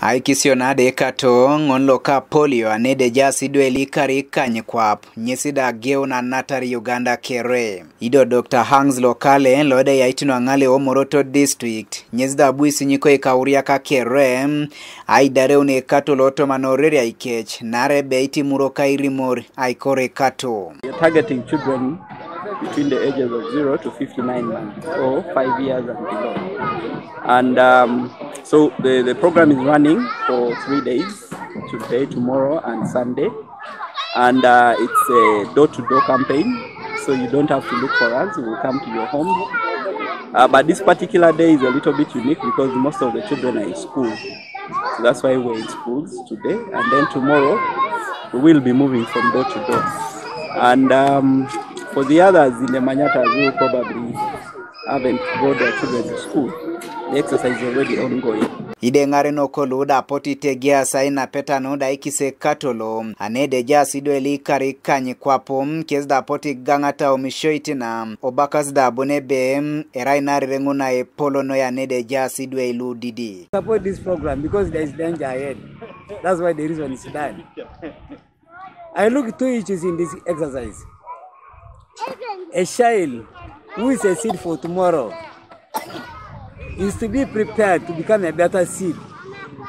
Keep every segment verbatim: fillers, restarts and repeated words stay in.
Aikisio nade kato ŋon loka polio anede jas idweli kari kany kwap nyesi da geu na natar Uganda kere. Ido Dokta Hans Lokale lode yaitino aŋale omoroto district nyesi da buisi nyiko ikauriaka kere. Aidareune kato lotoman oreria ikech nare be itimuro ka irimor aikore kato. We are targeting children between the ages of zero to fifty-nine months or five years and below. And um, so the, the program is running for three days, today, tomorrow, and Sunday. And uh, it's a door-to-door campaign, so you don't have to look for us. We'll come to your home. Uh, but this particular day is a little bit unique because most of the children are in school. So that's why we're in schools today. And then tomorrow, we will be moving from door to door. And um, for the others in the Manyatas who probably haven't brought their children to school, the exercise is already ongoing. Ide ŋare noko luda poti tegia saina peta nuda ikise katolo anede jas idweli kari kany kwapo kes da poti gaŋata omishoitina obakas da bune be erai narireŋuna epolo noya nede jas idwe iludidi. Support this program because there is danger ahead. That's why the reason is done. I look two issues in this exercise. A child who is a seed for tomorrow is to be prepared to become a better seed.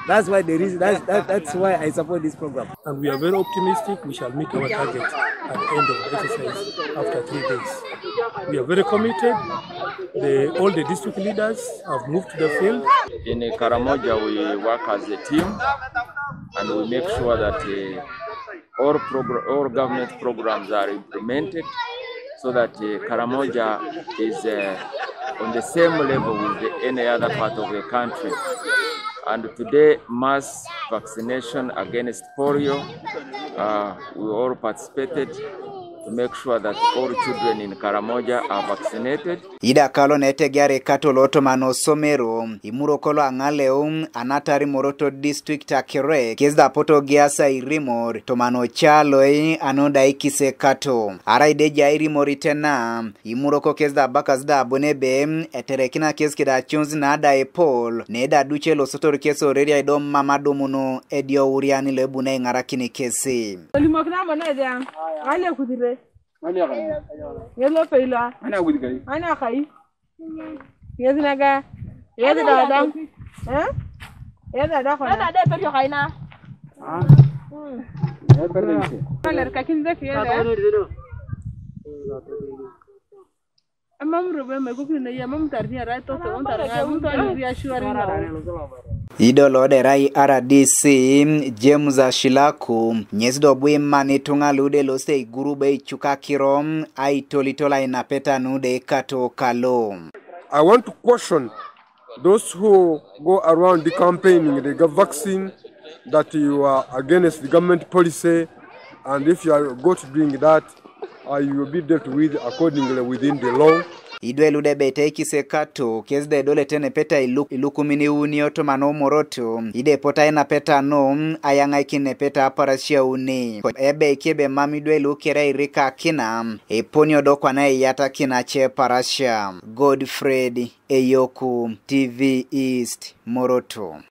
That's why there is that's that, that's why I support this program. And we are very optimistic we shall meet our target at the end of the exercise after three days. We are very committed. The, all the district leaders have moved to the field. In Karamoja, we work as a team and we make sure that uh, all, progr- all government programs are implemented so that uh, Karamoja is uh, on the same level with the, any other part of the country. And today, mass vaccination against polio, uh, we all participated to make sure that all children in Karamoja are vaccinated. Ida kalo netegiare kato lotomano somero imuro kolo aŋaleu anatari moroto district akere kes da poto giasa irimor tomano chaloi ano da ikise kato ara ideja irimor itena imuro ko kes da bakas da bone be eterekina kes kida chunz na da epol ne da duche lo sotor kes oreria ido mama dumuno edio uriani lebuna iŋarakini kesi. Olimokina mono edia ale kutire. Ngelo peila. Ana wudi kai. Ana kai. Yezi naga. Yezi dada. Eh? Yezi dada kona. Dada de perio kaina. Ah. Yezi perio. Kaler kakin zeki yezi. Amam robe me kokri ne ya mam tarni ara to to tarni ara to ni ya shuari na. Ido lo de rai R D C James Ashilaku nyesi do bwi mani tuŋa lude lo sei gurube ichuka kiro ai tolitol ai napeta nude kato kalo. I want to caution those who go around the campaigning the vaccine that you are against the government policy, and if you are got doing that, uh, you will be dealt with accordingly within the law. Idwe lude bete ikise kato kes de dole tene peta iluk ilukumini unio tomano moroto ide pota ina peta no ayaŋa ikine peta aparasia uni ebe ikebe mam idwe lukere irika kina eponio do kwana iyata kina che parasia. Godfred Eyoku, T V East, Moroto.